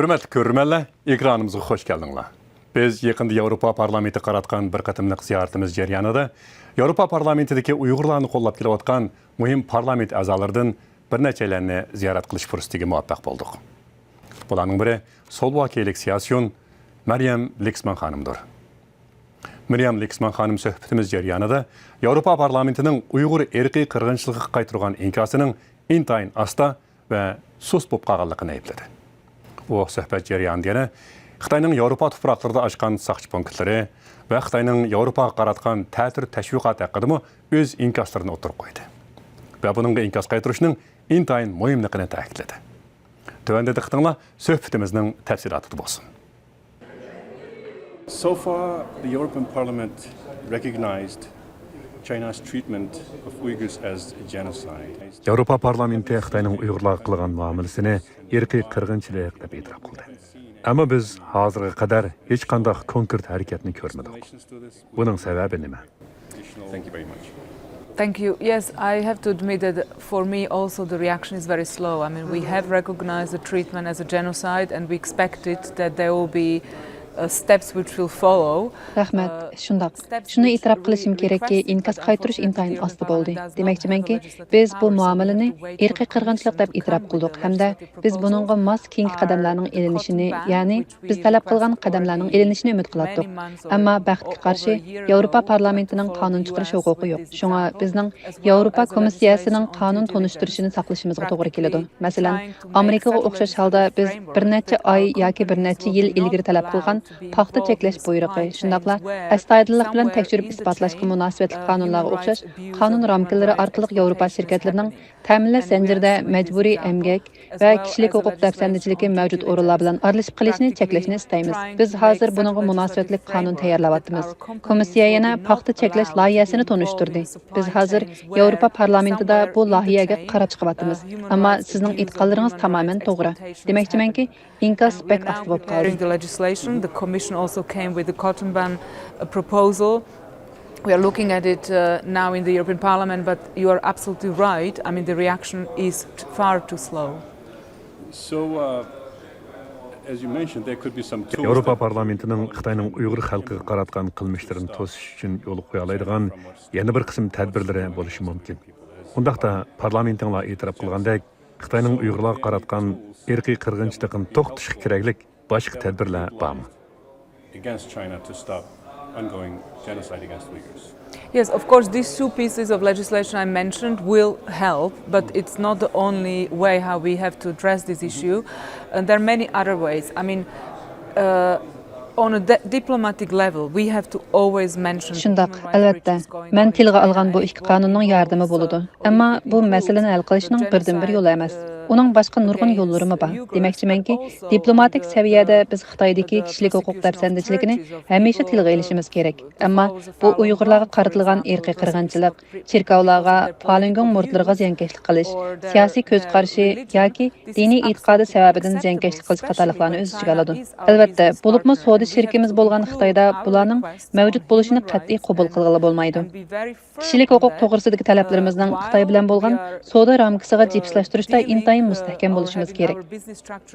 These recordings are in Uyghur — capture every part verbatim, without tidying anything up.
ھۆرمەتلىك كۆرۈرمەنلەر، ئېكرانىمىزغا خوش كەلدىڭلار. بىز يېقىندا ياۋروپا پارلامېنتىغا قاراتقان بىر قېتىملىق زىيارىتىمىز جەريانىدا ياۋروپا پارلامېنتىدىكى ئۇيغۇرلارنى قوللاپ كېلىۋاتقان مۇھىم پارلامېنت ئەزالىرىدىن بىر نەچچەيلەننى زىيارەت قىلىش پۇرسىتىگە مۇۋەپپەق بولدۇق. بۇلارنىڭ بىرى سلوۋاكىيەلىك سىياسىيون مەريەم لىكسمان خانىمدۇر. مەريەم لىكسمان خانىم سۆھبىتىمىز جەريانىدا ياۋروپا پارلامېنتىنىڭ ئۇيغۇر ئىرقىي قىرغىنچىلىقىغا قايتۇرغان ئىنكاسىنىڭ ئىنتايىن ئاستا ۋە سۇس بولۇپ قالغانلىقىنى ئەيىبلىدى. ئۇ سۆھبەت جەريانىدا يەنە خىتاينىڭ ياۋروپا تۇپراقلىرىدا ئاچقان ساقچى پونكىتلىرى ۋە خىتاينىڭ ياۋروپاغا قاراتقان تەتۈر تەشۋىقاتى ھەققىدىمۇ ئۆز ئىنكاسلىرىنى ئوتتۇرىغا قويدى ۋە بۇنىڭغا ئىنكاس قايتۇرۇشنىڭ ئىنتايىن مۇھىملىقىنى تەكىتلىدى. تۆۋەندە دىققىتىڭلار سۆھبىتىمىزنىڭ تەپسىلاتىدا بولسۇن. So far, the European Parliament recognized China's treatment of Uyghurs as a genocide. ياۋروپا پارلامېنتى خىتاينىڭ ئۇيغۇرلارغا قىلغان مۇئامىلىسىنى ئىرقىي قىرغىنچىلىق دەپ ئېتىراپ قىلدى. ئەمما بىز ھازىرغا قەدەر ھېچقانداق كونكرېت ھەرىكەتنى كۆرمىدۇق. بۇنىڭ سەۋەبى نېمە؟ Thank you very much. Thank you. Yes, I have to admit that for me also the reaction is very slow. I mean, we have recognized the treatment as a genocide and we expected that there will be uh, steps which will follow. رەھمەت. شۇنداق. شۇنى ئېتىراپ قىلىشىم كېرەككى، ئىنكاس قايتۇرۇش ئىنتايىن ئاستا بولدى. دېمەكچىمەنكى، بىز بۇ مۇئامىلىنى ئىرقىي قىرغىنچىلىق دەپ ئېتىراپ قىلدۇق ھەمدە بىز بۇنىڭغا ماس كېيىنكى قەدەملەرنىڭ ئېلىنىشىنى، يەنى بىز تەلەپ قىلغان قەدەملەرنىڭ ئېلىنىشىنى ئۈمىد قىلاتتۇق. ئەمما بەختكە قارشى، ياۋروپا پارلامېنتىنىڭ قانۇن چىقىرىش ھوقۇقى يوق. شۇڭا بىزنىڭ ياۋروپا كومىسسىيەسىنىڭ قانۇن تونۇشتۇرۇشىنى ساقلىشىمىزغا توغرا كېلىدۇ. مەسىلەن، ئامېرىكىغا ئوخشاش ھالدا بىز بىر نەچچە ئاي ياكى بىر نەچچە يىل ئىلگىرى تەلەپ قىلغان پاختا چەكلەش بۇيرۇقى، شۇنداقلا ئەستايىدىللىق بىلەن تەكشۈرۈپ ئىسپاتلاشقا مۇناسىۋەتلىك قانۇنلارغا ئوخشاش قانۇن رامكىلىرى ئارقىلىق ياۋروپا شىركەتلىرىنىڭ تەمىنلەش زەنجىرىدە مەجبۇرىي ئەمگەك ۋە كىشىلىك ھوقۇق دەپسەندىچىلىكى مەۋجۇت ئورۇنلار بىلەن ئارىلىشىپ قېلىشنى چەكلەشنى ئىستەيمىز. بىز ھازىر بۇنىڭغا مۇناسىۋەتلىك قانۇن تەييارلاۋاتىمىز. كومىسسىيە يەنە پاختا چەكلەش لايىھەسىنى تونۇشتۇردى. بىز ھازىر ياۋروپا پارلامېنتىدا بۇ لايىھەگە قاراپ چىقىۋاتىمىز. ئەمما سىزنىڭ ئېيتقانلىرىڭىز تامامەن توغرا. دېمەكچىمەنكى، ئىنكاس بەك ئاستا بولۇپ قالدى. The legislation, the commission also came with the Cotton Ban, uh, proposal. We are looking at it uh, now in the European Parliament, but you are absolutely right. I mean, the reaction is t- far too slow. So, uh, as you mentioned, there could be some tools ياۋروپا that پارلامېنتىنىڭ خىتاينىڭ ئۇيغۇر خەلقىگە قاراتقان قىلمىشلىرىنى توسۇش ئۈچۈن يولغا قويالايدىغان يەنە بىر قىسىم تەدبىرلىرى بولۇشى مۇمكىن. ئۇنداقتا پارلامېنتىڭلار ئېتىراپ قىلغاندەك، خىتاينىڭ ئۇيغۇرلارغا قاراتقان ئىرقىي قىرغىنچىلىقىنى توختىتىشقا كېرەكلىك باشقا تەدبىرلەر بارمۇ؟ Against China to stop ongoing genocide against Uyghurs. Yes, of course, these two pieces of legislation I mentioned will help, but it's not the only way how we have to address this issue. And there are many other ways. I mean, uh, on a di- diplomatic level, we have to always mention the شۇنداق، human rights ئەلۋەتتە. breaches going مەن on in تىلغا ئالغان بۇ ئىككى قانۇننىڭ ياردىمى بولىدۇ. ئەمما بۇ مەسىلىنى ھەل قىلىشنىڭ بىردىنبىر يولى ئەمەس. ئۇنىڭ باشقا نۇرغۇن يوللىرىمۇ بار. دېمەكچىمەنكى، دىپلوماتىك سەۋىيەدە بىز خىتايدىكى كىشىلىك ھوقۇق دەپسەندىچىلىكىنى ھەمىشە تىلغا ئېلىشىمىز كېرەك. ئەمما بۇ ئۇيغۇرلارغا قارىتىلغان ئىرقىي قىرغىنچىلىق، چېركاۋلارغا، فالۇنگوڭ مۇرىتلىرىغا زىيانكەشلىك قىلىش، سىياسىي كۆز قارىشى ياكى دىنىي ئېتىقادى سەۋەبىدىن زىيانكەشلىك قىلىش قاتارلىقلارنى ئۆز ئىچىگە ئالىدۇ. ئەلۋەتتە، بولۇپمۇ سودا شېرىكىمىز بولغان خىتايدا بۇلارنىڭ مەۋجۇت بولۇشىنى قەتئىي قوبۇل قىلغىلى بولمايدۇ. كىشىلىك ھوقۇق توغرىسىدىكى تەلەپلىرىمىزنىڭ خىتاي بىلەن بولغان سودا رامكىسىغا جىپسلاشتۇرۇشتا ئىنتايىن مۇستەھكەم بولۇشىمىز كېرەك.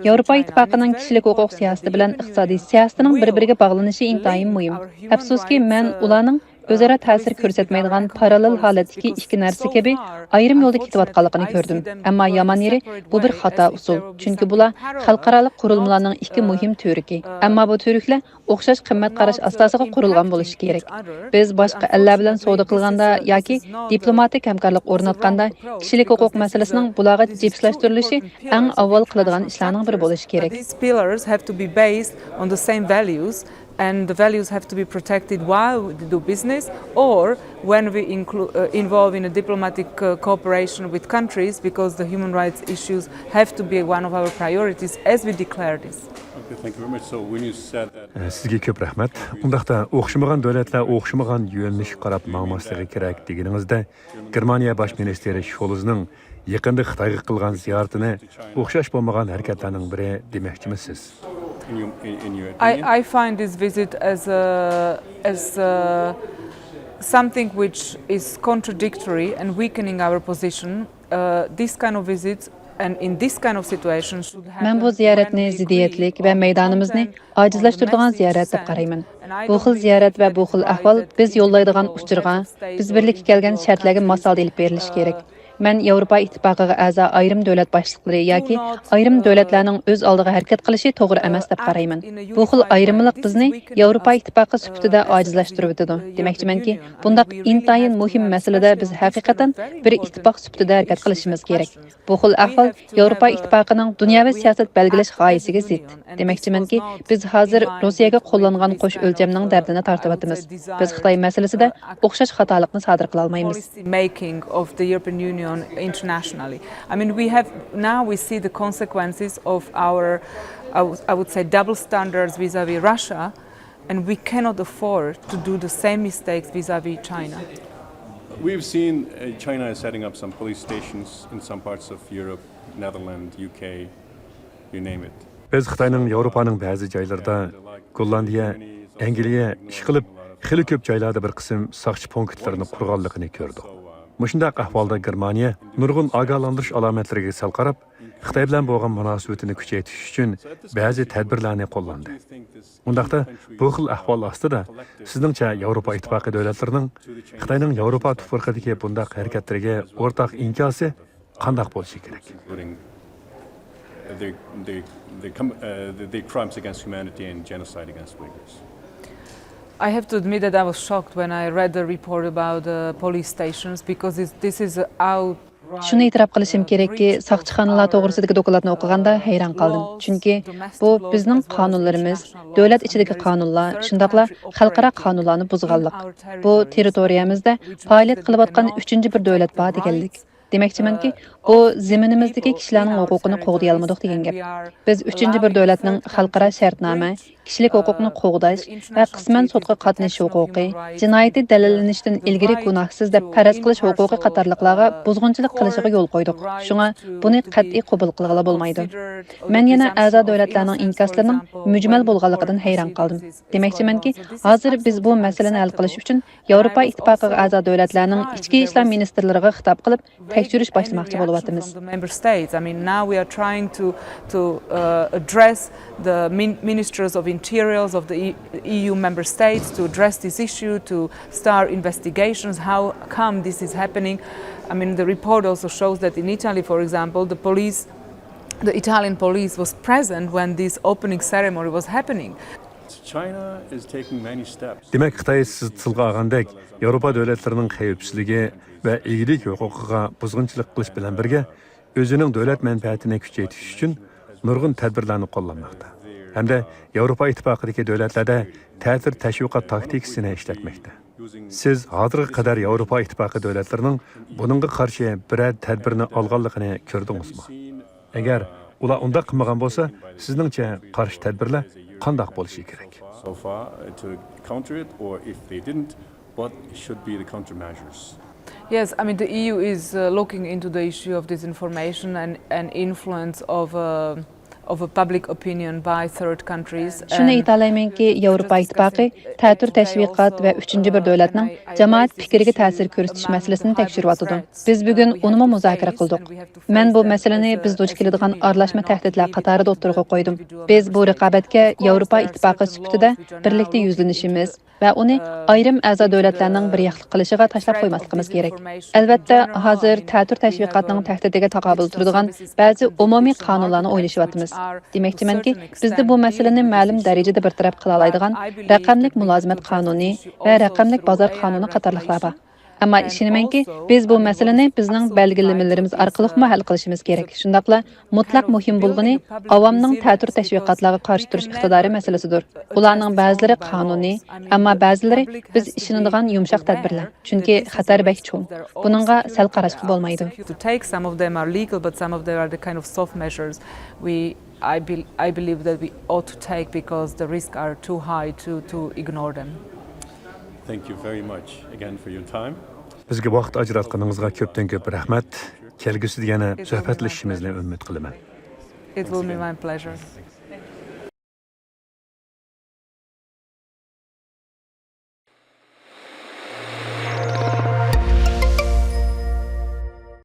ياۋروپا ئىتتىپاقىنىڭ كىشىلىك ھوقۇق سىياسىتى بىلەن ئىقتىسادىي سىياسىتىنىڭ بىر-بىرىگە باغلىنىشى ئىنتايىن مۇھىم. ئەپسۇسكى، مەن ئۇلارنىڭ ئۆزئارا تەسىر كۆرسەتمەيدىغان پاراللېل ھالەتتىكى ئىككى نەرسە كەبى ئايرىم يولدا كېتىۋاتقانلىقىنى كۆردۈم. ئەمما يامان يېرى، بۇ بىر خاتا ئۇسۇل. چۈنكى بۇلار خەلقئارالىق قۇرۇلمىلارنىڭ ئىككى مۇھىم تۈۋرۈكى. ئەمما بۇ تۈۋرۈكلەر ئوخشاش قىممەت قاراش ئاساسىغا قۇرۇلغان بولۇشى كېرەك. بىز باشقا ئەللەر بىلەن سودا قىلغاندا ياكى دىپلوماتىك ھەمكارلىق ئورناتقاندا كىشىلىك ھوقۇق مەسىلىسىنىڭ بۇلارغا جىپسلاشتۇرۇلۇشى ئەڭ ئاۋۋال قىلىدىغان ئىشلارنىڭ بىرى بولۇشى كېرەك. These pillars have to be based on the same values and the values have to be protected while we do business or when we inclu- uh, involve in a diplomatic uh, cooperation with countries because the human rights issues have to be one of our priorities as we declare this. Okay, thank you very much. So when you said that Ә, سىزگە كۆپ رەھمەت. ئۇنداقتا ئوخشىمىغان دۆلەتلەر ئوخشىمىغان يۆنىلىشكە قاراپ ماڭماسلىقى كېرەك دېگىنىڭىزدە، گېرمانىيە باش مىنىستىرى شولزنىڭ يېقىندا خىتايغا قىلغان زىيارىتىنى ئوخشاش بولمىغان ھەرىكەتلەرنىڭ بىرى دېمەكچىمىسىز؟ In your, in, in your I, opinion? I find this visit as a, as a, something which is contradictory and weakening our position. Uh, this kind of visits مەن بۇ زىيارەتنى زىددىيەتلىك ۋە مەيدانىمىزنى ئاجىزلاشتۇرىدىغان زىيارەت دەپ قارايمەن. بۇ خىل زىيارەت ۋە بۇ خىل ئەھۋال بىز يوللايدىغان ئۇچۇرغا، بىز بىرلىككە كەلگەن شەرتلەرگە ماس ھالدا ئېلىپ بېرىلىشى كېرەك. مەن ياۋروپا ئىتتىپاقىغا ئەزا ئايرىم دۆلەت باشلىقلىرى ياكى ئايرىم دۆلەتلەرنىڭ ئۆز ئالدىغا ھەرىكەت قىلىشى توغرا ئەمەس دەپ قارايمەن. بۇ خىل ئايرىملىق بىزنى ياۋروپا ئىتتىپاقى سۈپىتىدە ئاجىزلاشتۇرۇۋېتىدۇ. دېمەكچىمەنكى، بۇنداق ئىنتايىن مۇھىم مەسىلىدە بىز ھەقىقەتەن بىر ئىتتىپاق سۈپىتىدە ھەرىكەت قىلىشىمىز كېرەك. بۇ خىل ئەھۋال ياۋروپا ئىتتىپاقىنىڭ دۇنياۋى سىياسەت بەلگىلەش غايىسىگە زىت. دېمەكچىمەنكى، بىز ھازىر روسىيەگە قوللانغان قوش ئۆلچەمنىڭ دەردىنى تارتىۋاتىمىز. بىز خىتاي مەسىلىسىدە ئوخشاش خاتالىقنى سادىر قىلالمايمىز. Making of the European Union internationally. I mean, we have now we see the consequences of our, I would, I would say, double standards vis-à-vis Russia, and we cannot afford to do the same mistakes vis-à-vis China. We've seen uh, China is setting up some police stations in some parts of Europe, Netherlands, U K, you name it. بىز خىتاينىڭ ياۋروپانىڭ بەزى جايلىرىدا، گوللاندىيە، ئەنگلىيە، ئىشقىلىپ، خېلى كۆپ جايلاردا بىر قىسىم ساقچى پونكىتلىرىنى قۇرغانلىقىنى كۆردۇق. مۇشۇنداق ئەھۋالدا گېرمانىيە نۇرغۇن ئاگاھلاندۇرۇش ئالامەتلىرىگە سەل قاراپ، خىتاي بىلەن بولغان مۇناسىۋىتىنى كۈچەيتىش ئۈچۈن بەزى تەدبىرلەرنى قوللاندى. ئۇنداقتا، بۇ خىل ئەھۋال ئاستىدا، سىزنىڭچە ياۋروپا ئىتتىپاقى دۆلەتلىرىنىڭ خىتاينىڭ ياۋروپا تۇپرىقىدىكى بۇنداق ھەرىكەتلىرىگە ئورتاق ئىنكاسى قانداق بولۇشى كېرەك؟ Including the, the, the, com- uh, the, the crimes against humanity and genocide against Uyghurs. I have to admit that I was shocked when I read the report about the police stations because this, this is out. شۇنى ئېتىراپ قىلىشىم كېرەككى، ساقچىخانىلار توغرىسىدىكى دوكلاتنى ئوقۇغاندا ھەيران قالدىم. چۈنكى بۇ بىزنىڭ قانۇنلىرىمىز، دۆلەت ئىچىدىكى قانۇنلار، شۇنداقلا خەلقئارا قانۇنلارنى بۇزغانلىق. بۇ تېررىتورىيەمىزدە پائالىيەت قىلىۋاتقان ئۈچىنچى بىر دۆلەت بار دېگەنلىك. دېمەكچىمەنكى، بۇ زېمىنىمىزدىكى كىشىلەرنىڭ ھوقۇقىنى قوغدىيالمىدۇق دېگەن گەپ. بىز ئۈچىنچى بىر دۆلەتنىڭ خەلقئارا شەرتنامە، كىشىلىك ھوقۇقنى قوغداش ۋە قىسمەن سوتقا قاتنىشىش ھوقۇقى، جىنايىتى دەلىللىنىشتىن ئىلگىرى گۇناھسىز دەپ پەرەز قىلىش ھوقۇقى قاتارلىقلارغا بۇزغۇنچىلىق قىلىشىغا يول قويدۇق. شۇڭا بۇنى قەتئىي قوبۇل قىلغىلى بولمايدۇ. مەن يەنە ئەزا دۆلەتلەرنىڭ ئىنكاسلىرىنىڭ مۈجمەل بولغانلىقىدىن ھەيران قالدىم. دېمەكچىمەنكى، ھازىر بىز بۇ مەسىلىنى ھەل قىلىش ئۈچۈن ياۋروپا ئىتتىپاقىغا ئەزا دۆلەتلەرنىڭ ئىچكى ئىشلار مىنىستىرلىرىغا خىتاب قىلىپ، تەكشۈرۈش باشلىماقچى بولۇۋاتىمىز. Member states. I mean, now we are trying to, to uh, address the min- ministers of interiors of the E- EU member states to address this issue, to start investigations. How come this is happening? I mean, the report also shows that in Italy, for example, the police, the Italian police was present when this opening ceremony was happening. China is taking many steps. دېمەك، خىتاي سىز تىلغا ئالغاندەك، ياۋروپا دۆلەتلىرىنىڭ خەۋپسىزلىكى ۋە ئىگىلىك ھوقۇقىغا بۇزغۇنچىلىق قىلىش بىلەن بىرگە، ئۆزىنىڭ دۆلەت مەنپەئەتىنى كۈچەيتىش ئۈچۈن نۇرغۇن تەدبىرلەرنى قوللانماقتا ھەمدە ياۋروپا ئىتتىپاقىدىكى دۆلەتلەردە تەتۈر تەشۋىقات تاكتىكىسىنى ئىشلەتمەكتە. سىز ھازىرغا قەدەر ياۋروپا ئىتتىپاقى دۆلەتلىرىنىڭ بۇنىڭغا قارشى بىرەر تەدبىرنى ئالغانلىقىنى كۆردىڭىزمۇ؟ ئەگەر ئۇلار ئۇنداق قىلمىغان بولسا، سىزنىڭچە قارشى تەدبىرلەر قانداق بولۇشى كېرەك؟ So far uh, to counter it, or if they didn't, what should be the countermeasures? Yes, I mean, the E U is uh, looking into the issue of disinformation and, and influence of, uh, of a public opinion by third countries. شۇنى ئېيتالايمەنكى، ياۋروپا ئىتتىپاقى تەتۈر تەشۋىقات ۋە ئۈچىنچى بىر دۆلەتنىڭ جامائەت پىكرىگە تەسىر كۆرسىتىش مەسىلىسىنى تەكشۈرۈۋاتىدۇ. بىز بۈگۈن ئۇنىمۇ مۇزاكىرە قىلدۇق. مەن بۇ مەسىلىنى بىز دۇچ كېلىدىغان ئارىلاشما تەھدىتلەر قاتارىدا ئوتتۇرىغا قويدۇم. بىز بۇ رىقابەتكە ياۋروپا ئىتتىپاقى سۈپىتىدە بىرلىكتە يۈزلىنىشىمىز ۋە ئۇنى ئايرىم ئەزا دۆلەتلەرنىڭ بىر ياقلىق قىلىشىغا تاشلاپ قويماسلىقىمىز كېرەك. ئەلۋەتتە، ھازىر تەتۈر تەشۋىقاتنىڭ تەھدىتىگە تاقابىل تۇرىدىغان بەزى ئومۇمىي قانۇنلارنى ئويلىشىۋاتىمىز. دېمەكچىمەنكى، بىزدە بۇ مەسىلىنى مەلۇم دەرىجىدە بىر تەرەپ قىلالايدىغان رەقەملىك مۇلازىمەت قانۇنى ۋە رەقەملىك بازار قانۇنى قاتارلىقلار بار. ئەمما ئىشىنىمەنكى، بىز بۇ مەسىلىنى بىزنىڭ بەلگىلىمىلىرىمىز ئارقىلىقمۇ ھەل قىلىشىمىز كېرەك. شۇنداقلا مۇتلەق مۇھىم بولغىنى ئاۋامنىڭ تەتۈر تەشۋىقاتلارغا قارشى تۇرۇش ئىقتىدارى مەسىلىسىدۇر. ئۇلارنىڭ بەزىلىرى قانۇنىي، ئەمما بەزىلىرى بىز ئىشىنىدىغان يۇمشاق تەدبىرلەر. چۈنكى خەتەر بەك چوڭ. بۇنىڭغا سەل قاراشقا بولمايدۇ. To take some of them are legal, but some of them are the kind of soft measures we, I, be, I believe that we ought to take because the risks are too high to, to ignore them. Thank you very much again for your time. بىزگە ۋاقىت ئاجراتقىنىڭىزغا كۆپتىن كۆپ رەھمەت. كەلگۈسىدە يەنە سۆھبەتلىشىشىمىزنى ئۈمىد قىلىمەن. It will be my pleasure.